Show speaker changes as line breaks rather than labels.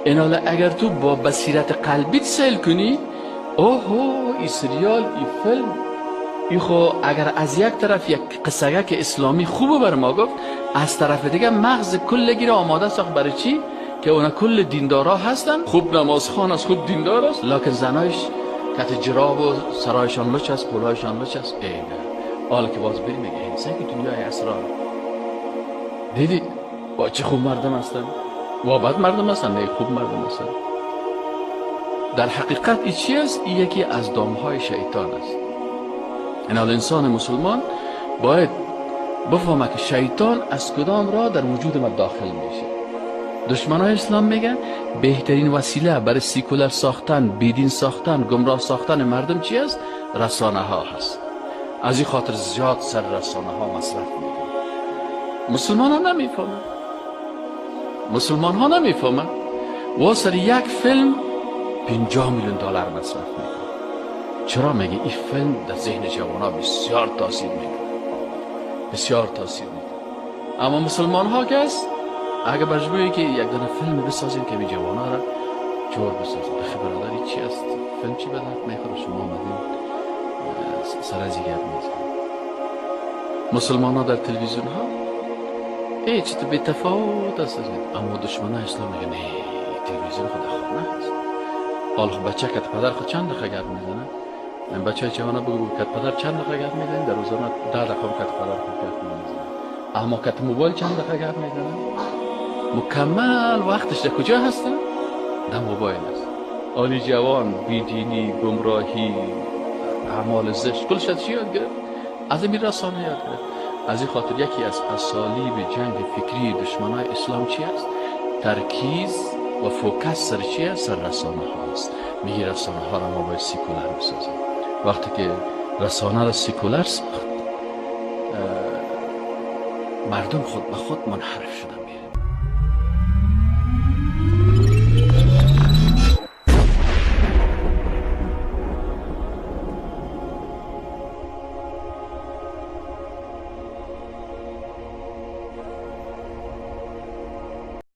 این اگر تو با بصیرت قلبیت سیل کنی، اوه ای سریال، ای فیلم، ای خو اگر از یک طرف یک قصه که اسلامی خوبه بر ما گفت، از طرف دیگه مغز کل گیره آماده ساخت برای چی؟ که اونا کل دیندارا هستن، خوب نمازخوان است، خوب دیندار است، لکن زنایش کت جراب و سرایشان لچ است، قولایشان لچ است. ای نه، حالا که باز بریم میگه انسان که دنیای اسرار دیدی با چه خوب مردم هستن و بد مردم هستن، نه خوب مردم هستن. در حقیقت این چی است؟ این یکی از دامهای شیطان است. این انسان مسلمان باید بفهمه که شیطان از کدام راه در وجود ما داخل میشه. دشمنای اسلام میگن بهترین وسیله برای سیکولر ساختن، بیدین ساختن، گمراه ساختن مردم چی است؟ رسانه ها هست. از این خاطر زیاد سر رسانه ها مصرف میکنن. مسلمان ها نمیفهمن، مسلمان ها نمیفهمن و سر یک فیلم 50 میلیون دلار مصرف میکنن. چرا؟ میگه این فیلم در ذهن جوان ها بسیار تاثیر میکنه، بسیار تاثیر میکنه. اما مسلمان ها که است، اگه برش بگویی که یک دانه فیلم بسازیم که می جوان ها را جور بسازیم، بخی برادری چی است؟ فیلم چی به درد میخوره؟ شما آمدین سر از گپ میزنید. مسلمان ها در تلویزیون ها هیچ تو بی تفاوت است، اما دشمن های اسلام میگن نه، تلویزیون خود خانه هست. حالا خب بچه کت پدر خود چند دقیقه گپ میزنه؟ این بچه جوانه بگو کت پدر چند دقیقه گپ میزنه؟ در روزانه 10 دقیقه کت پدر خود گپ میزنه. اما کت موبایل چند دقیقه گپ میزنه؟ مکمل وقتش در کجا هستن؟ در موبایل است. آلی جوان بیدینی، گمراهی، اعمال زشت کلش از چی یاد گرفت؟ از این رسانه یاد گرفت. از این خاطر یکی از اسالیب جنگ فکری دشمنای اسلام چی است؟ ترکیز و focus سر چی است؟ سر رسانه ها است. میگه رسانه ها را ما باید سیکولر بسازیم. وقتی که رسانه را سیکولر ساخت، مردم خود به خود منحرف شدن.